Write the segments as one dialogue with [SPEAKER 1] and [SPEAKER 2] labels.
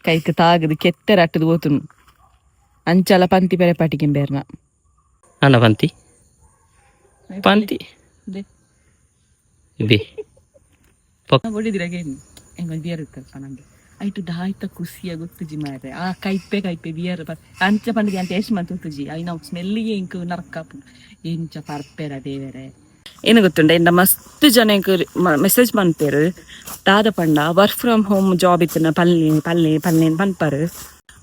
[SPEAKER 1] ಕೈಕ್ ತಾಗದು ಕೆತ್ತೆರ ಅಟ್ಟದು ಓತುನು ಅಂಚಲ ಪಂತಿ ಪೆರೆ ಪಾಟಿಕೆಂಬೇರ್ನ.
[SPEAKER 2] ಅಣ್ಣ ಪಂತಿ ಪಂತಿ B.
[SPEAKER 1] ಒಡಿದಿರಾಗ ಎಂಗೊಂದು beer ಇತ್ತಲ್ಪ ನಂಗೆ ಐಟು ದಾಯ್ತ ಖುಷಿಯ ಗೊತ್ತುಜಿ ಮಾರೆ. ಆ ಕೈಪೆ ಕೈಪೆ ಬಿಯರ್ ಅಂಚ ಪಂಡಿಗೆ ಅಂತ ಟೇಸ್ಟ್ ಮಂತ್ ಗೊತ್ತುಜಿ. ಐನ ಸ್ಮೆಲ್ಲಿಗೆ ಇಂಕ್ ನರಕಾಪು ಎಂಚ ಪರ್ಪೆರ ದೇವರೆ ಏನು ಗೊತ್ತುಂಡ. ಎಂದ ಮಸ್ತ್ ಜನ ಎಂಕ್ ಮೆಸೇಜ್ ಮನ್ಪೇರು, ದಾದ ಪಂಡ ವರ್ಕ್ ಫ್ರಮ್ ಹೋಮ್ ಜಾಬ್ ಇತ್ತಿನ ಪಲ್ಲೆ ಪಲ್ಲೆ ಪಲ್ಲೆ ಪನ್ಪಾರು.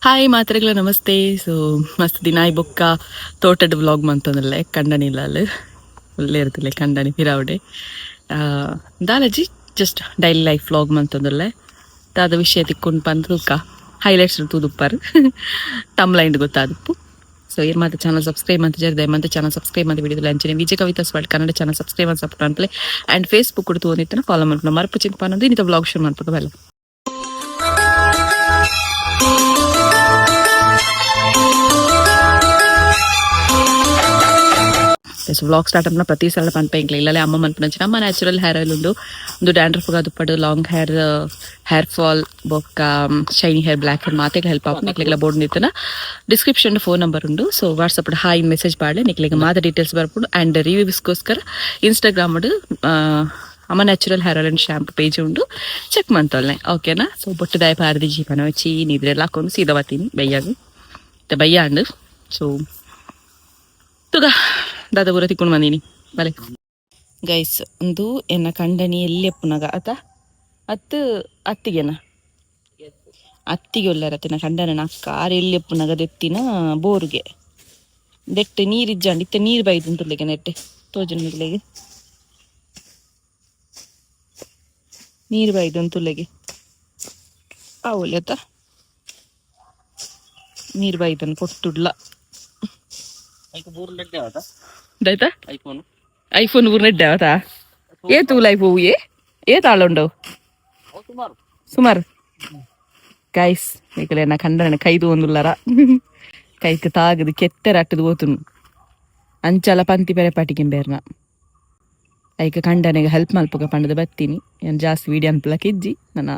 [SPEAKER 1] ಹಾಯ್ ಮಾತ್ರೆಗಳ ನಮಸ್ತೆ. ಸೊ ಮಸ್ತ್ ದಿನ ಆಯ್ ಬೊಕ್ಕ ತೋಟದ ವ್ಲಾಗ್ ಮಂತೊಂದಲ್ಲೆ. ಕಂಡನಿ ಇಲ್ಲಲ್ ಒಳ್ಳೆ ಇರ್ತಲೆ ಕಂಡನಿ ಪಿರಾವಡೆ ದಾಲಜಿ ಜಸ್ಟ್ ಡೈಲಿ ಲೈಫ್ ವ್ಲಾಗ್ ಮಂತೊಂದಲ್ಲೆ. ದಾದ ವಿಷಯ ತಿಕ್ಕೊಂಡು ಪಂದ್ ತೂಕ ಹೈಲೈಟ್ಸ್ ತೂದುಪ್ಪಾರು ತಮ್ಲೈಂಡ್ ಗೊತ್ತಾದಪ್ಪು. ಸೊ ಏರ್ ಮಾತ ಚಾನಲ್ ಸಬ್ಸ್ಕ್ರೈಬ್ ಅಂತ ಜರ್ದೆ ಮತ್ತೆ ಚಾನಲ್ ಸಬ್ಸ್ಕ್ರೈಬ್ ಅಂತ ವಿಡಿಯೋದಲ್ಲಿ ಅಂಚನೆ Vijaya Kavitha world Kannada channel subscribe ಅಂತ ಸಪೋರ್ಟ್ ಅಂತಲೇ. ಆ್ಯಂಡ್ ಫೇಸ್ಬುಕ್ ಕೂಡ ತೋನಿತ್ತನ ಫಾಲೋ ಮಾಡ್ಕೊಂಡು ಮರಪು ಚಿಂಕ್ ಅನ್ನೋದು ಇನ್ನಿತ ವ್ಲಾಗ್ ಶುರು ಮಾಡ್ಬೇಕು ಬಲ್ಲ. ಸೊ ವ್ಲಾಗ್ ಸ್ಟಾರ್ಟ್ ಅಪ್ನ ಪ್ರತಿ ಸಲ ಪನ್ಪ ಇಂಕ್ಲೆ ಇಲ್ಲಲೆ ಅಮ್ಮ ಮನ್ಪುನಂಚಿನ ಅಮ್ಮ ನ್ಯಾಚುರಲ್ ಹೇರ್ ಆಯಿಲ್ ಉಂಡು. ಒಂದು ಡ್ಯಾಂಡ್ರಫ್ ದುಪ್ಪಡು, ಲಾಂಗ್ ಹೇರ್, ಹೇರ್ ಫಾಲ್ ಬೊಕ್ಕ ಶೈನಿ ಹೇರ್, ಬ್ಲ್ಯಾಕ್ ಹೇರ್ ಮಾತೆಗ್ ಹೆಲ್ಪ್ ಆಪುಂಡು. ನಿಕ್ಲೆಗ್ಲ ಬೋರ್ಡ್ ನಿತ್ತನ ಡಿಸ್ಕ್ರಿಪ್ಷನ್ ಫೋನ್ ನಂಬರ್ ಉಂಡು. ಸೊ ವಾಟ್ಸಪ್ ಹಾಯ್ ಮೆಸೇಜ್ ಪಾಡ್ಲೆ, ನಿಕ್ಲೆಗ್ ಮಾತ ಡೀಟೇಲ್ಸ್ ಬರ್ಪುಂಡು. ಆ್ಯಂಡ್ ರಿವ್ಯೂಸ್ಗೋಸ್ಕರ ಇನ್ಸ್ಟಾಗ್ರಾಮ್ ಅಮ್ಮ natural hair oil and shampoo page ಉಂಡು, ಚೆಕ್ ಮಂತೊಲ್ನೆ, ಓಕೆನಾ? ಸೊ ಬೊಟ್ಟುದಾಯ ಪಾರದಿ ಜೀಪನ ವಚ್ಚಿ ನೀದ್ರೆಲ್ಲ ಹಾಕೊಂಡು ಸೀದಾ ಬತ್ತೀನಿ ಬೈಯಾಗು ಮತ್ತೆ ಬಯ್ಯಾಂಡು. ಸೊ ತುಗ ದಾದ ಪೂರ ತಿಕ್ಕೊಂಡು ಬಂದೀನಿ ಬಲೆ. ಗೈಸ್, ಒಂದು ಎನ್ನ ಕಂಡನಿ ಎಲ್ಲಿ ಎಪ್ಪುನಗ ಅತ ಅತ್ತು ಅತ್ತಿಗೆನ ಅತ್ತಿಗೆ ಒಲ್ಲರತ್ತಿನ ಕಂಡನ ಅಕ್ಕ ಆರ್ ಎಲ್ಲಿ ಎಪ್ಪುನಗ ದೆತ್ತಿನ ಬೋರುಗೆ ದೆಟ್ಟು ನೀರಿಜ್ಜಾಂಡ್ ಇತ್ತೆ ನೀರು ಬೈದು ನೆಟ್ಟೆ ತೋಜನ ಮಿಗ್ಲೆಗೆ ನೀರು ಬೈದು ಅಂತುಲ್ಲೆಗೆ ಆವೊಲಿ ಅತ್ತ ನೀರು ಬೈದನ್ನು ಕೊಟ್ಟುಡ್ಲ. ದಾಯ್ತಾ?
[SPEAKER 2] ಐಫೋನ್.
[SPEAKER 1] ಐಫೋನ್ ಊರ್ನ ಅವತಾ ಏ ತೂಲೈ ಪೋವು ಏ ಏ ತಾಳುಂಡವು.
[SPEAKER 2] ಸುಮಾರು.
[SPEAKER 1] ಸುಮಾರು. ಗೈಸ್, ನಿಕಲೆ ನಾ ಕಂಡನ ಕೈದು ಒಂದುಲ್ಲರ ಕೈಕ್ ತಾಗದು ಕೆತ್ತೆರ ಅಟ್ಟದು ಓತುನು ಅಂಚಲ ಪಂತಿ ಪೆರೆ ಪಾಟಿಕೆಂಬೇರ್ನ. ಐಕ ಕಂಡನಿಗೆ ಹೆಲ್ಪ್ ಮಲ್ಪುಗ ಪಂಡದ ಬತ್ತೀನಿ. ಏನು ಜಾಸ್ತಿ ವೀಡಿಯೋ ಅನ್ಪಲಕ್ಕೆ ಇಜ್ಜಿ ನನ್ನ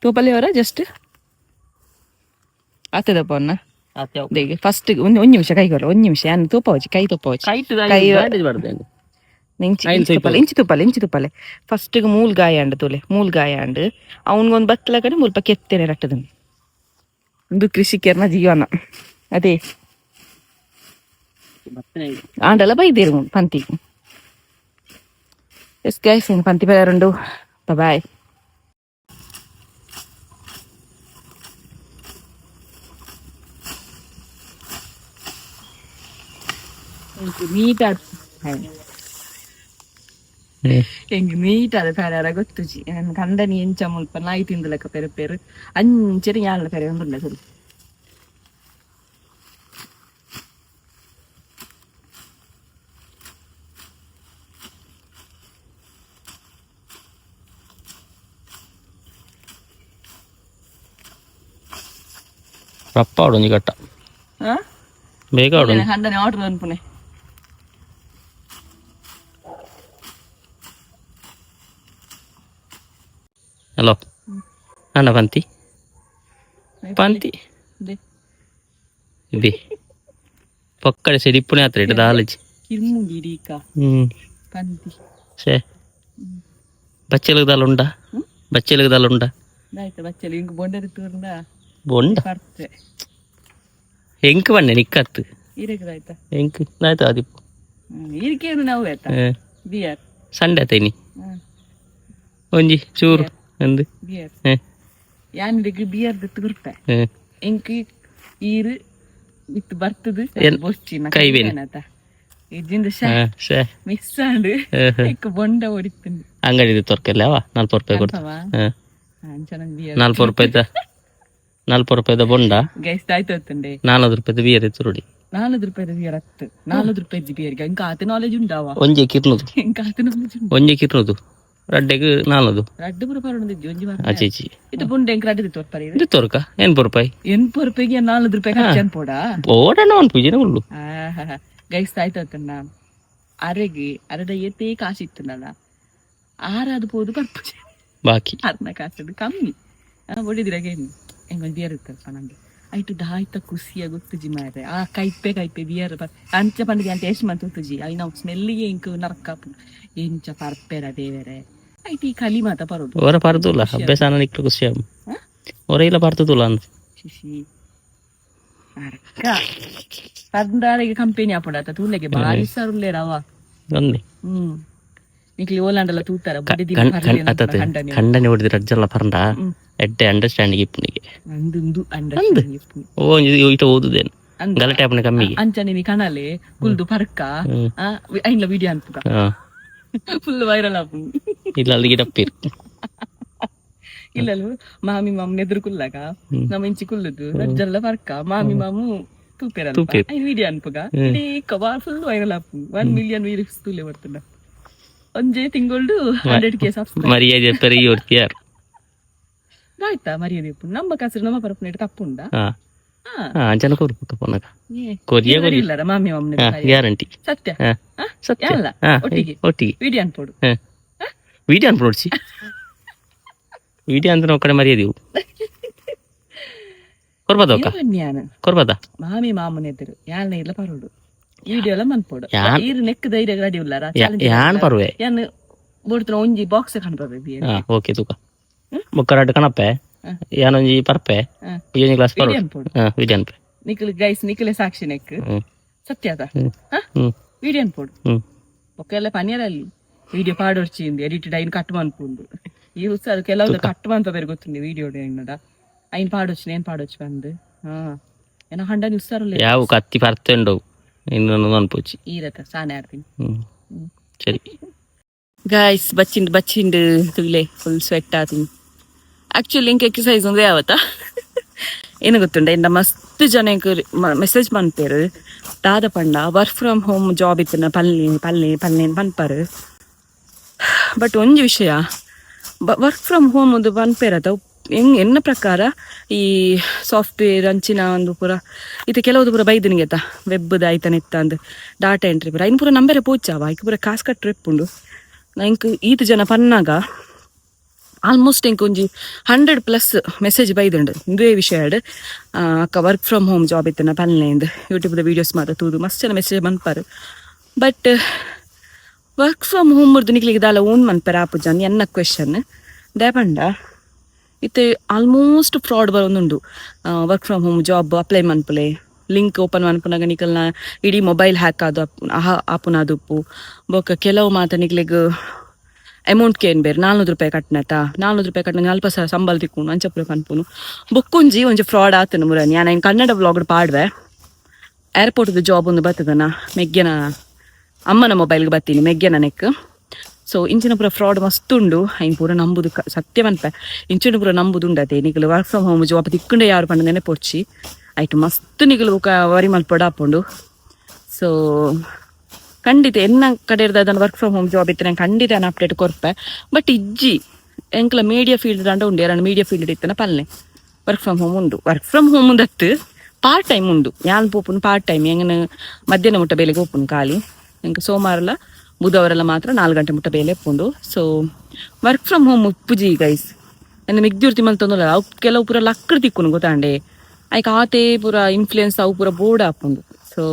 [SPEAKER 1] ತೋಪಲ್ಲಿ ಅವರ ಜಸ್ಟ್ ಆತದಪ್ಪ ಅನ್ನ ದೇಗೆ. ಫಸ್ಟ್ ಒಂದು ಒಂದು ನಿಮಿಷ ಕೈ ಕೊಲ್ಲ, ಒಂದು ನಿಮಿಷ. ಯಾನ್ ತೂಪವಚ್ಚಿ, ಕೈ ತೂಪವಚ್ಚಿ. ಕೈ ಇಂಚಿ.
[SPEAKER 2] ಐನ್.
[SPEAKER 1] ಇಂಚಿ ತುಪ್ಪಲೆ, ಇಂಚಿ ತುಪ್ಪಲೆ, ಇಂಚಿ ತುಪ್ಪಲೆ. ಫಸ್ಟಿಗೆ ಮೂಲ್ ಗಾಯ ಅಂಡ್ ತೂಲೆ, ಮೂಲ್ ಗಾಯ ಅಂಡ್ ಅವನಿಗೊಂದು ಬತ್ತಲ ಕಡೆ ಮುಲ್ಪ ಕೆತ್ತೇನೆ ರಟ್ಟದ. ಒಂದು ಕೃಷಿಕರ್ನ ಜೀವನ ಅದೇ. ಆಂಡಲ ಬೈದೇರು ಪಂತಿ. ಎಸ್ ಗೈಸ್, ಪಂತಿ ಬೇರುಂಡು. ಬಾಯ್. ನೀಟ್ ಎಂಗ್ ನೀಟ್ ಅದ ಪೆರಾರ ಗೊತ್ತುಜಿ. ನನ್ನ ಕಂಡನಿ ಎಂಚ ಮುಲ್ಪ ನಾಯಿ ತಿಂದಲಕ್ಕ ಪೆರು ಪೆರು ಅಂಚನೆ ಯಾಳ್ನ ಪೆರೆ ಉಂಡುಲ್ಲ ಸರಿ.
[SPEAKER 2] ರಪ್ಪ ಆಡು ಕಟ್ಟ.
[SPEAKER 1] ಹಾ.
[SPEAKER 2] ಬೇಗ ಆಡು.
[SPEAKER 1] ಕಂಡನಿ ಆರ್ಡರ್ ಅನ್ಪುನೆ.
[SPEAKER 2] ಹಲೋ ಅಣ್ಣ, ಪಂತಿ ಪಂತಿ ಬಿ ಪಕ್ಕಡೆ ಸೆಡಿಪ್ಪುನೆ ಆತ್ರ ಇಟ್ಟು ದಾಲಜಿ.
[SPEAKER 1] ಕಿರ್ಮುಂಗಿ ಇಡೀಕ. ಪಂತಿ.
[SPEAKER 2] ಶೇ ಬಚ್ಚೆಲುಗ್ ದಾಲ ಉಂಡಾ? ಬಚ್ಚೆಲುಗ್ ದಾಲ ಉಂಡಾ?
[SPEAKER 1] ಆಯ್ತು ಬಚ್ಚಲು ಇಂಕ್ ಬೊಂಡರಿ ತೂರ್ಂಡ.
[SPEAKER 2] ಬೊಂಡ.
[SPEAKER 1] ಪರ್ತೆ.
[SPEAKER 2] ಎಂಕ್ ಬಣ್ಣೆ ನಿಕ್ಕತ್ತು.
[SPEAKER 1] ಇರಕದಾಯ್ತಾ?
[SPEAKER 2] ಎಂಕ್ ಆಯ್ತು ಆದಿಪ್ಪು.
[SPEAKER 1] ಇರಿಕೇನು ನಾವು ಆಯ್ತಾ ಬಿಯರ್.
[SPEAKER 2] ಸಂಡೆ ಆತೈನಿ ಒಂಜಿ ಚೂರು ಅಂದು.
[SPEAKER 1] ಬಿಯರ್. ಯಾನ್ ಇಡಕ್ ಬಿಯರ್ ದತ್ತು ಗುರ್ಪೆ. ಎಂಕ್ ಈರು ಇತ್ತು ಬರ್ತದ. ಬೊರ್ಚಿ.
[SPEAKER 2] ಕೈ ಬೇನೆ.
[SPEAKER 1] ಇಜ್ಜಿಂದ.
[SPEAKER 2] ಶೇ.
[SPEAKER 1] ಮಿಸ್ ಆಂಡ್ ಎಕ್ ಬೊಂಡ ಹೊಡಿತೀನಿ.
[SPEAKER 2] ಅಂಗಡಿ ತೊರ್ಕಲ್ಲ ಅವ 40 ರೂಪಾಯಿ ಕೊಡ್ತು.
[SPEAKER 1] ಅಂಚನ ಬಿಯರ್.
[SPEAKER 2] 40 ರೂಪಾಯಿದ, 40 ರೂಪಾಯಿದ ಬೊಂಡ.
[SPEAKER 1] ಗೈಸ್, ಆಯ್ತು ಹೊತ್ತುಂಡೆ.
[SPEAKER 2] 400 ರೂಪಾಯಿದ ಬಿಯರ್ ಇತ್ತು.
[SPEAKER 1] 400 ರೂಪಾಯಿದ ಬಿಯರ್ ಹತ್ತು, 400 ರೂಪಾಯಿ ಬಿಯರ್ಗೆ ಇಂಕ ಆತ ನಾಲೆಜ್ ಉಂಡಾವ?
[SPEAKER 2] ಒಂಜಿ ಕಿರ್ನುದು.
[SPEAKER 1] ಇಂಕ ಆತ ನಾಲೆಜ್ ಉಂಡು.
[SPEAKER 2] ಒಂಜಿ ಕಿರ್ನುದು ರಡ್ಡೆಗ್ ನಾನದು.
[SPEAKER 1] ರಡ್ಡು ಪೂರ ಪರೊಂದಿಜ್ಜಿ ಒಂಜಿ ಮಾತ್ರ.
[SPEAKER 2] ಆಚೆ ಈಚೆ.
[SPEAKER 1] ಇದು ಬೊಂಡ ಎಂಕ್ ರಡ್ಡು ತೋರ್ಪರೆ.
[SPEAKER 2] ಇದು ತೊರ್ಕ 80 ರೂಪಾಯಿ.
[SPEAKER 1] 80 ರೂಪಾಯಿಗೆ 400 ರೂಪಾಯಿ ಖರ್ಚು ಅನ್ಪೋಡಾ?
[SPEAKER 2] ಓಡಣ ಒಂದು ಪೂಜೆನ ಉಳ್ಳು.
[SPEAKER 1] ಗೈಸ್, ಆಯ್ತು ಹೊತ್ತುಂಡ. ಅರೆಗೆ ಅರೆಡ ಏತೇ ಕಾಸು ಇತ್ತುಂಡಲ್ಲ, ಆರಾದ ಪೋದು ಪರ್ಪುಜೆ.
[SPEAKER 2] ಬಾಕಿ.
[SPEAKER 1] ಅರ್ನ ಕಾಸು ಕಮ್ಮಿ. ಬೊಡಿದಿರಾಗ ಎಂಗೊಂದು ಬಿಯರ್ ಇತ್ತಲ್ಪ ನಂಗೆ. ಐಟು ದಾಯ್ತ ಖುಷಿಯ ಗೊತ್ತುಜಿ ಮಾರೆ. ಆ ಕೈಪೆ ಕೈಪೆ ಬಿಯರ್ ಅಂಚ ಪಂಡಿಗೆ ಅಂತ ಟೇಸ್ಟ್ ಮಂತ್ ಗೊತ್ತುಜಿ. ಐನ ಸ್ಮೆಲ್ಲಿಗೆ ಇಂಕ್ ನರಕಾಪು ಎಂಚ ಪರ್ಪೆರ ದೇವರೆ. ಐಟ್ ಈ ಕಲಿ ಮಾತ ಪರೋಡು.
[SPEAKER 2] ಹೊರ ಪರ್ದುಲ್ಲ, ಅಭ್ಯಾಸ ನಿಕ್ಲು ಖುಷಿ. ಹೊರ ಇಲ್ಲ ಪರ್ತುಲ್ಲ ಅಂದ್.
[SPEAKER 1] ಶಿಶಿ ಅರ್ಕ ಪಂದಾರಿಗೆ ಕಂಪೆನಿ ಆಪುಂಡತ ತೂಲೆಗೆ ಬಾರಿ ಸರುಲ್ಲೇರವ.
[SPEAKER 2] ಒಂದೇ.
[SPEAKER 1] ನಿಕ್ಲಿ ಓಲಾಂಡಲ ತೂತಾರ.
[SPEAKER 2] ಅತ್ತತ್ ಖಂಡನೆ ಹೊಡೆದು ರಜ್ಜಲ್ಲ ಪರಂಡ ಎಡ್ಡೆ ಅಂಡರ್ಸ್ಟ್ಯಾಂಡಿಂಗ್ ಇಪ್ಪುನಿಗೆ.
[SPEAKER 1] ಅಂದು ಅಂಡರ್ಸ್ಟ್ಯಾಂಡಿಂಗ್.
[SPEAKER 2] ಓ, ಇಟ ಓದುದೇನು ಗಲಾಟೆ ಆಪುನ ಕಮ್ಮಿಗೆ.
[SPEAKER 1] ಅಂಚನೆ ನೀ ಕಣಲೆ ಕುಲ್ದು ಪರ್ಕ ಐನ್ಲ ವಿಡಿಯೋ ಅನ್ಪುಗ. ಫುಲ್ ವೈರಲ್ ಆಪುಂಡು.
[SPEAKER 2] ಇಲ್ಲ ಅಲ್ಲಿಗೆ ಡಪ್ಪಿರು.
[SPEAKER 1] ಇಲ್ಲಲು ಮಾಮಿ ಮಾಮು ನೆದುರು ಕುಲ್ಲಾಗ ನಮ್ಮ ಇಂಚಿ ಕುಲ್ಲುದು ರಜ್ಜಲ್ಲ ಪರ್ಕ ಮಾಮಿ ಮಾಮು ತೂಪೆರಲ್ಪ.
[SPEAKER 2] ತೂಪೆರ್.
[SPEAKER 1] ಐನ್ ವಿಡಿಯೋ ಅನ್ಪುಗ ಇಡೀ ಫುಲ್ ವೈರಲ್ ಆಪುಂಡು. 1 ಮಿಲಿಯನ್ ವೀವ್ಸ್ ತೂಲೆ ಬರ್ತುಂಡ. ಒಂಜೇ ತಿಂಗೊಳ್ಡು 100K subscribe.
[SPEAKER 2] ಮರ್ಯಾದೆ ಪೆರಿಯ ಒರ್ತಿಯಾರ್.
[SPEAKER 1] ಆಯ್ತಾ, ಮರ್ಯಾದೆ ಇಪ್ಪುಂಡು. ನಮ್ಮ ಕಾಸು ನಮ್ಮ ಪರಪುನೇಟ್ ತಪ್ಪುಂಡ.
[SPEAKER 2] ಹಾ, ಅಂಚನ ಕೊರು ಪೋನಗ.
[SPEAKER 1] ಏ,
[SPEAKER 2] ಕೊರಿಯ
[SPEAKER 1] ಇಲ್ಲರಿ
[SPEAKER 2] ಕೊರಿ.
[SPEAKER 1] ಇಲ್ಲರ ಮಾಮಿ ಮಾಮನ.
[SPEAKER 2] ಗ್ಯಾರಂಟಿ.
[SPEAKER 1] ಸತ್ಯ.
[SPEAKER 2] ಹಾ. ಸತ್ಯ.
[SPEAKER 1] ಎಲ್ಲ
[SPEAKER 2] ಹಾ.
[SPEAKER 1] ಒಟ್ಟಿಗೆ.
[SPEAKER 2] ಒಟ್ಟಿಗೆ.
[SPEAKER 1] ವಿಡಿಯೋ ಅನ್ಪೋಡು.
[SPEAKER 2] ಹಾ, ವಿಡಿಯೋ ಅನ್ಪೋಡ್ಸಿ. ವಿಡಿಯೋ ಅಂತ ನಾವು ಕಡೆ ಮರ್ಯಾದೆವು ಕೊರ್ಬದ ಅಕ್ಕ.
[SPEAKER 1] ಜ್ಞಾನ.
[SPEAKER 2] ಕೊರ್ಬದ.
[SPEAKER 1] ಮಾಮಿ ಮಾಮನ ಎದುರು ಯಾಲ್ನ ಇಲ್ಲ ಪರೋಡು, ವಿಡಿಯೋ ಎಲ್ಲ ಮನ್ಪೋಡು.
[SPEAKER 2] ಯಾನ್-
[SPEAKER 1] ಈರು ನೆಕ್ ಧೈರ್ಯ ರೆಡಿ ಉಲ್ಲಾರ?
[SPEAKER 2] ಯಾನ್ ಪರ್ವೆ.
[SPEAKER 1] ಯಾನ್ ಬೋಡ್ತನ ಒಂಜಿ ಬಾಕ್ಸ್ ಕಾಣ್ಪವೆ ಬಿಯರ್.
[SPEAKER 2] ಹಾ, ಓಕೆ, ತೂಕ ಬೊಕ್ಕ ರಡ್ಡ್ ಕಣಪ್ಪೆ. ಯಾನೊಂಜಿ ಪರ್ಪೆ. ಈ ಒಂಜಿ ಗ್ಲಾಸ್ ಪರೋಡು.
[SPEAKER 1] ವಿಡಿಯೋ ಅನ್ಪೋಡು.
[SPEAKER 2] ಹಾ, ವಿಡಿಯೋ ಅನ್ಪೆ.
[SPEAKER 1] ನಿಖಿಲ್ ಗೈಸ್, ನಿಖಿಲೆ ಸಾಕ್ಷಿ ನೆಕ್. ಸತ್ಯ ಅದ.
[SPEAKER 2] ಹ್ಮ್. ಹ್ಮ್.
[SPEAKER 1] ವಿಡಿಯೋ ಅನ್ಪೋಡು. ಒಕ್ಕೆಲ್ಲ ಪನಿಯರಲ್ಲಿ ವಿಡಿಯೋ ಪಾಡೊರ್ಚಿ ಎಡಿಟೆಡ್ ಐನ್ ಕಟ್ ಮನ್ಪುಂಡು. ಈ ಉತ್ಸಾಹ ಕೆಲವು ಕಟ್ ಮನ್ಪ ಬೇರೆ ಗೊತ್ತುಂಡು ವಿಡಿಯೋ ಎನ್ನಡ. ಐನ್ ಪಾಡೊಚ್ಚಿ ನೇನ್ ಪಾಡೊಚ್ಚಿ ಬಂದು ಹಾ ಏನ ಹಂಡನಿ ಉತ್ಸಾರ.
[SPEAKER 2] ಯಾವ ಕತ್ತಿ ಪರ್ತೆ ಉಂಡವು ಇನ್ನೊಂದು ಅನ್ಪೋಚಿ.
[SPEAKER 1] ಈ ರಥ ಸಾನೆ ಆಡ್ತೀನಿ.
[SPEAKER 2] ಹ್ಮ್, ಸರಿ.
[SPEAKER 1] ಗಾಯ್ಸ್, ಬಚ್ಚಿಂಡ್ ಬಚ್ಚಿಂಡ್ ತುಲೆ ಫುಲ್ ಸ್ವೆಟ್ ಆತೀನಿ. ಆಕ್ಚುಲಿ ಇಂಕ್ ಎಕ್ಸಸೈಸ್ ಒಂದೇ ಯಾವತ್ತ ಏನು ಗೊತ್ತುಂಡ, ಇಂದ ಮಸ್ತ್ ಜನ ಮೆಸೇಜ್ ಮನ್ಪೇರು, ದಾದ ಪಂಡ work from home job ಇತ್ತನ ಪಲ್ನಿ ಪಲ್ನಿ ಪಲ್ನಿ ಪನ್ಪರು. ಬಟ್ ಒಂಜಿ ವಿಷಯ, work from home ಒಂದು ಪನ್ಪೇರತ ಹೆಂಗ್ ಎನ್ನ ಪ್ರಕಾರ ಈ ಸಾಫ್ಟ್ವೇರ್ ಅಂಚಿನ ಒಂದು ಪೂರ ಇದು ಕೆಲವುದು ಪೂರ ಬೈದನಿಗೆ ವೆಬ್ದ ಐತನೆತ್ತ ಅಂದ್ ಡಾಟಾ ಎಂಟ್ರಿ ಪೂರ ಐನ್ ಪೂರ ನಂಬರೆ ಪೋಚಾವ. ಐಕ್ ಪೂರ ಕಾಸು ಕಟ್ಟರೆ ಇಪ್ಪುಂಡು. ಎಂಕ್ ಈತ್ ಜನ ಪನ್ನಾಗ ಆಲ್ಮೋಸ್ಟ್ ಎಂಕ್ ಒಂಜಿ 100+ ಮೆಸೇಜ್ ಬೈದುಂಡು ಇಂದುವೇ ವಿಷಯ. ಅಕ್ಕ, work from home job ಇತ್ತನ ಪಲ್ನೆ ಯೂಟ್ಯೂಬ್ದ ವೀಡಿಯೋಸ್ ಮಾತ್ರ ತೂದು ಮಸ್ತ್ ಜನ ಮೆಸೇಜ್ ಮನ್ಪಾರು. But work from home ಮುರ್ದು ನಿಕ್ಲಿಗೆ ದಾಲ ಓನ್ ಮನ್ಪೆರ ಆಪುಜಾನ್ ಎನ್ನ ಕ್ವೆಶನ್. ದೇಪಂಡ ಇತ್ತೆ ಆಲ್ಮೋಸ್ಟ್ ಫ್ರಾಡ್ ಬರೋದುಂಡು. Work from home job apply ಮನ್ಪುಲೆ, link open ಮನ್ಪುನಾಗ ನಿಕಲ್ನ ಇಡೀ ಮೊಬೈಲ್ ಹ್ಯಾಕ್ ಆದು ಆಪುನಾದುಪ್ಪು. ಬೊಕ್ಕ ಕೆಲವು ಮಾತ ನಿಕ್ಲೆಗ್ ಅಮೌಂಟ್ ಕೇನ್ ಬೇರೆ, 400 ರೂಪಾಯಿ ಕಟ್ನತ, 400 ರೂಪಾಯಿ ಕಟ್ನ ಅಲ್ಪ ಸಹ ಸಂಬಳ ತಿಕ್ಕುನು ಅಂಚಪುರ ಪನ್ಪುನು. ಬೊಕ್ಕೊಂಜಿ ಒಂಜಿ ಫ್ರಾಡ್ ಆತನು ಮುರನಿ ಯಾನ್ ಕನ್ನಡ ವ್ಲಾಗ್ ಪಾಡ್ವೆ. ಏರ್ಪೋರ್ಟ್ದ ಜಾಬ್ ಒಂದು ಬರ್ತದನ ಮೆಗ್ಗೆನ ಅಮ್ಮನ ಮೊಬೈಲ್ಗೆ ಬರ್ತೀನಿ ಮೆಗ್ಗೆನ ನೆಕ್. ಸೊ ಇಂಚಿನ ಪೂರ ಫ್ರಾಡ್ ಮಸ್ತ್ ಉಂಡು. ಐನ್ ಪೂರ ನಂಬುದು ಸತ್ಯ ಮನ್ಪೆ, ಇಂಚಿನ ಪೂರ ನಂಬುದು ಉಂಡತೆ. ನಿಕಲು work from home job ತಿಕ್ಕುಂಡೆ ಯಾರು ಪಂಡ ಪೊರ್ಚಿ ಆಯ್ತು. ಮಸ್ತ್ ನಿಕಲು ಬೊಕ ವರಿ ಮಲ್ಪೊಡು ಆಪುಂಡು. ಸೊ ಖಂಡಿತ ಎನ್ನ ಕಡೆ ಅದನ್ನು work from home job ಇತ್ತು, ನಾನು ಖಂಡಿತ ನಾನು ಅಪ್ಡೇಟ್ ಕೊರ್ಪೆ. ಬಟ್ ಇಜ್ಜಿ ಎಂಕ್ಲ ಮೀಡಿಯಾ ಫೀಲ್ಡ್ ದಾಂಡ ಉಂಡು. ಯಾರನ್ನ ಮೀಡಿಯಾ ಫೀಲ್ಡ್ ಇತ್ತನ ಪಲ್ನೆ, work from home ಉಂಡು. Work from home ಉಂದತ್ತು part time ಉಂಡು. ಯಾನ್ ಪೋಪುನು ಪಾರ್ಟ್ ಟೈಮ್ ಎಂಗನ ಮಧ್ಯಾಹ್ನ ಮುಟ್ಟ ಬೇಲೆಗೆ ಪೋಪುನು ಖಾಲಿ. ಎಂಕ್ ಸೋಮವಾರಲ ಬುಧವಾರಲ ಮಾತ್ರ 4 ಗಂಟೆ ಮುಟ್ಟ ಬೇಲೆ ಉಪ್ಪುಂಡು. So work from home ಉಪ್ಪುಜಿ guys. ನನ್ನ ಮಿಗ್ದಿರ್ತಿ ಮಲ್ತೊಂದುಲ್ಲ. ಅವು ಕೆಲವು ಪೂರ ಲಕ್ಕಡ್ ತಿಕ್ಕುನು ಗೊತ್ತಾಂಡೆ. ಐಕ್ ಆತೆ ಪೂರ ಇನ್ಫ್ಲುಯೆನ್ಸ್ ಅವು ಪೂರ ಬೋರ್ಡ್ ಆಪುಂಡು. ಸೊ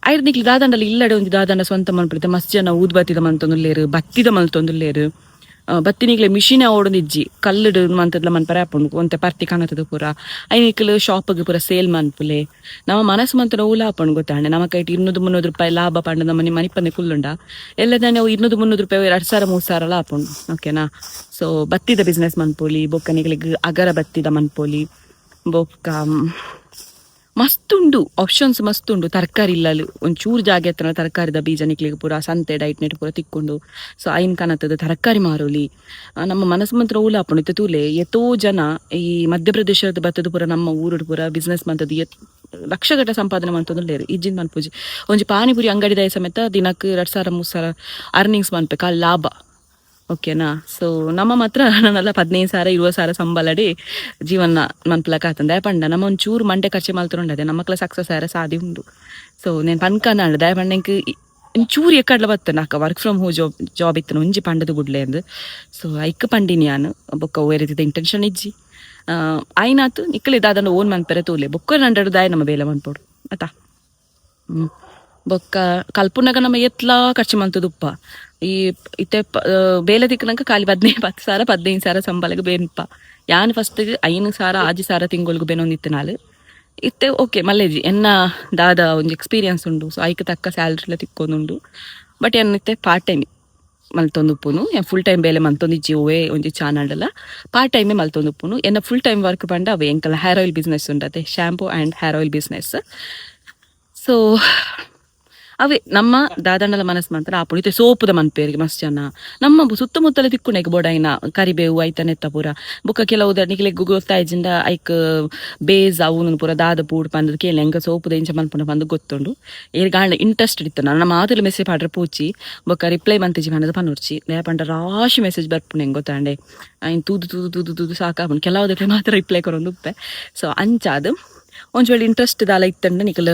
[SPEAKER 1] ಐರ್ ನಿಕ್ಲಿ ದಾದಂಡಲ ಇಲ್ಲಡೆ ಒಂಜಿ ದಾದಂಡ ಸ್ವಂತ ಮನ್ಪುಲಿತ. ಮಸ್ತ್ ಜನ ಊದ್ಬತ್ತಿದ ಮಲ್ತೊಂದುಲ್ಲೇರು, ಬತ್ತಿದ ಮಲ್ತೊಂದುಲ್ಲೇರು. ಬತ್ತಿನಿಗ್ಲೆ ಮಿಷಿನ್ ಓಡೊಂದು ಇಜ್ಜಿ, ಕಲ್ಲುಡು ಮಂತದ್ಲ ಮನ್ಪರೆ ಆಪುಂಡು. ಒಂತೆ ಪರ್ತಿ ಕಾಣತದ ಪೂರ ಐನಿಕ್ಲು ಶಾಪ್ಗ್ ಪೂರ ಸೇಲ್ ಮನ್ಪುಲೆ. ನಮ್ಮ ಮನಸ್ಸು ಮಂತನ ಊಲ ಆಪುಂಡು ಗೊತ್ತಾಂಡೆ. ನಮ್ಮ ಕೈಟ್ 200-300 ರೂಪಾಯಿ ಲಾಭ ಪಂಡ ನಮ್ಮ ಮನಿಪಂದೆ ಕುಲ್ಲುಂಡ ಎಲ್ಲ ನಾವು 200-300 ರೂಪಾಯಿ 2000 3000 ಆಪುಂಡು, ಓಕೆನಾ? ಸೊ ಬತ್ತಿದ ಬಿಸ್ನೆಸ್ ಮನ್ಪೋಲಿ. ಬೊಕ್ಕ ನಿಕ್ಲೆಗ್ ಅಗರ ಬತ್ತಿದ ಮನ್ಪೋಲಿ. ಬೊಕ್ಕ ಮಸ್ತ್ ಉಂಡು ಆಪ್ಷನ್ಸ್, ಮಸ್ತ್ ಉಂಡು. ತರಕಾರಿ ಇಲ್ಲಲು ಒಂಚೂರು ಜಾಗೆ ಹತ್ರ ತರಕಾರಿದ ಬೀಜ ನಿಕ್ಲಿಗೆ ಪೂರ ಸಂತೆ ಡೈಟ್ ನೆಟ್ ಪೂರ ತಿಕ್ಕೊಂಡು. ಸೊ ಐನ್ ಕನತದ ತರಕಾರಿ ಮಾರೋಲಿ. ನಮ್ಮ ಮನಸ್ಸು ಮಂತ್ರ ಊಲ ಆಪುಂಡು. ಇತ್ತೆ ತೂಲೆ, ಎತೋ ಜನ ಈ ಮಧ್ಯಪ್ರದೇಶದ ಬತ್ತದ ಪೂರ ನಮ್ಮ ಊರುಡು ಪೂರ ಬಿಸ್ನೆಸ್ ಮಂತದ್ದು ಲಕ್ಷಗಟ್ಟಲೆ ಸಂಪಾದನೆ ಮಂತೊಂದುಲ್ಲೇರು. ಇಜ್ಜಿನ್ ಮನ್ಪುಜಿ. ಒಂಜಿ ಪಾನಿಪುರಿ ಅಂಗಡಿ ಸಮೇತ ದಿನಕ್ಕೆ 2000 3000 ಅರ್ನಿಂಗ್ಸ್ ಮನ್ಪೆ ಕಾಲ್ ಲಾಭ, ಓಕೆನಾ? ಸೊ ನಮ್ಮ ಮಾತ್ರ ನನ್ನೆಲ್ಲ 15,000 20,000 ಸಂಬಳಡಿ ಜೀವನ ಮನ್ಪಲಕ ಆತಂದೆ ಪಂಡ ನಮ್ಮ ಒಂಚೂರು ಮಂಡೆ ಖರ್ಚು ಮಲ್ತೊಂಡದೆ ನಮ್ಮಕ್ಲ ಸಕ್ಸಸ್ ಆರ ಸಾದಿ ಉಂಡು. ಸೊ ನೇನ್ ಪನ್ಕನ ದಾಯ ಪಂಡ ಎಂಕ್ ಒಂಚೂರು ಎಕ್ಕಡ್ಲ ಬತ್ತ ನಾಕ work from home job job ಇತ್ತನ ಒಂಜಿ ಪಂಡದ ಗುಡ್ಲೆ ಅಂದ್. ಸೊ ಐಕ್ ಪಂಡಿನಿ ಯಾನ್. ಬೊಕ್ಕ ಒವ್ವೆ ರೀತಿದ ಇಂಟೆನ್ಷನ್ ಇಜ್ಜಿ. ಆಯ್ನಾತು ನಿಕ್ಕಲೆ ದಾದನ ಓನ್ ಮನ್ಪೆರೆ ತೂಲೆ. ಬೊಕ್ಕ ನಂಡಡು ದಾಯ ನಮ್ಮ ಬೇಲೆ ಮನ್ಪೊಡು ಅತಾ. ಬೊಕ್ಕ ಕಲ್ಪುನಗ ನಮ್ಮ ಎತ್ಲಾ ಖರ್ಚು ಮಂತುದುಪ್ಪ. ಈ ಇತ್ತೆ ಬೇಲೆ ತಿಕ್ಕನಂಕ ಖಾಲಿ 15, 10,000, 15,000 ಸಂಬಳಗೆ ಬೇನ್ಪ. ಯಾನ್ ಫಸ್ಟ್ 5,000, 6,000 ತಿಂಗಳಿಗೆ ಬೇನೊಂದಿತ್ತು ನಾಲ್. ಇತ್ತೆ ಓಕೆ ಮಲ್ಲೇಜಿ ಎನ್ನ ದಾದ ಒಂಜಿ ಎಕ್ಸ್ಪೀರಿಯನ್ಸ್ ಉಂಡು. ಸೊ ಐಕ್ ತಕ್ಕ ಸ್ಯಾಲ್ರಿಲ ತಿಕ್ಕೊಂದುಂಡು. ಬಟ್ ಎನ್ನ ಇತ್ತೆ ಪಾರ್ಟ್ ಟೈಮ್ ಮಲ್ತೊಂದುಪ್ಪುನು. ಫುಲ್ ಟೈಮ್ ಬೇಲೆ ಮಂತೊಂದಿಜ್ಜಿ. ಓವೇ ಒಂಜಿ ಚಾನಲ್ ಪಾರ್ಟ್ ಟೈಮೇ ಮಲ್ತೊಂದುಪ್ಪುನು. ಎನ್ನ ಫುಲ್ ಟೈಮ್ ವರ್ಕ್ ಪಂಡ ಅವೆ ಎಂಕಲ ಹೇರ್ ಆಯಿಲ್ ಬಿಸ್ನೆಸ್ ಉಂಡತೆ, shampoo and hair oil business. So ಅವೇ ನಮ್ಮ ದಾದಣ್ಣಲ ಮನಸ್ಸು ಮಂತ್ರ ಆಪುಂಡು. ಇತ್ತೆ ಸೋಪುದ ಮನ್ಪೇರಿಗೆ ಮಸ್ತ್ ಜನ. ನಮ್ಮ ಸುತ್ತಮುತ್ತಲ ತಿಕ್ಕುಂಡು ಬೋಡಾಯಿನ ಕರಿಬೇವು ಐತನೆತ್ತ ಪೂರ. ಬೊಕ್ಕ ಕೆಲವು ನಿಕ್ಲೆಗ್ ಗೊತ್ತಾಯ್ಜಿಂಡ ಐಕ್ ಬೇಸ್ ಅವು ಪೂರ ದಾದ ಪೂಡ್ ಪಂದ್ ಕೇಳಿ ಎಂಕ ಸೋಪುದ ಇಂಚ ಮನ್ಪುನ ಪಂದ್ ಗೊತ್ತುಂಡು. ಏರ್ಗಾಂಡ ಇಂಟ್ರೆಸ್ಟ್ ಇತ್ತು ನನ್ನ ಮಾತುಲು ಮೆಸೇಜ್ ಪಾಡ್ರೆ ಪೂಚಿ. ಬೊಕ್ಕ ರಿಪ್ಲೈ ಮಂತಿಜಿ ಪಂಡದ ಪನೊರ್ಚಿ. ದಾಯೆ ಪಂಡ ರಾಶಿ ಮೆಸೇಜ್ ಬರ್ಪುಂಡು ಹೆಂಗ್ ಗೊತ್ತಾಂಡೆ. ಐನ್ ತೂದು ತೂದು ತೂದು ತೂದು ಸಾಕಾಪುಂಡು. ಕೆಲವುದಕ್ಕೆ ಮಾತ್ರ ರಿಪ್ಲೈ ಕೊರೊಂದು ಉಪ್ಪೆ. ಸೊ ಅಂಚಾದ್ ಒಂಜಿ ವೇಳೆ ಇಂಟ್ರೆಸ್ಟ್ ದಾಲ ಇತ್ತಂಡ ನಿಕಲ್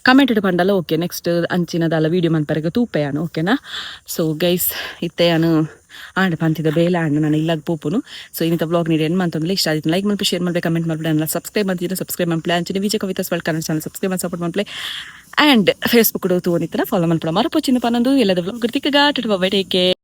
[SPEAKER 1] ಕಮೆಂಟ್ ಪಂಡಲ ಓಕೆ, ನೆಕ್ಸ್ಟ್ ಅಂಚಿನ ದಾಲ ವೀಡಿಯೋ ಮನ್ಪರೆಗ್ ತೂಪೆ ಯಾನು, ಓಕೆನಾ? ಸೊ ಗೈಸ್, ಇತ್ತೆ ಯಾನು ಆಂಡ ಪಂತಿದ ಬೇಲೆ ಆಂಡ, ನಾನು ಇಲ್ಲಾಗ ಪೋಪುನು. ಸೊ ಇನ್ನಿತ ವ್ಲಾಗ್ ನೀಡಿ ಏನು ಮಂತಂದ್ರೆ ಇಷ್ಟ ಆಯ್ತು ಲೈಕ್ ಮಲ್ಪಿ, ಶೇರ್ ಮಲ್ಪೆ, ಕಮೆಂಟ್ ಮಲ್ಪೆ. ನನ್ನ ಸಬ್ಸ್ಕ್ರೈಬ್ ಮಾಡ್ತಿದ್ರೆ ಸಬ್ಸ್ಕ್ರೈಬ್ ಮಲ್ಪಲೆ. ಅಂಚಿನ Vijaya Kavitha's world Kannada channel subscribe ಮಾಡಿ ಸಪೋರ್ಟ್ ಮಲ್ಪಲೆ. ಆ್ಯಂಡ್ ಫೇಸ್ಬುಕ್ ತೂವೊಂದಿತ್ತರ ಫಾಲೋ ಮಲ್ಪಡ ಮರಪೊಚಿನ ಪನ್ನೊಂದು ಎಲ್ಲದ ವ್ಲಾಗ್ ತಿಕ್ಕಗ. Bye, take care.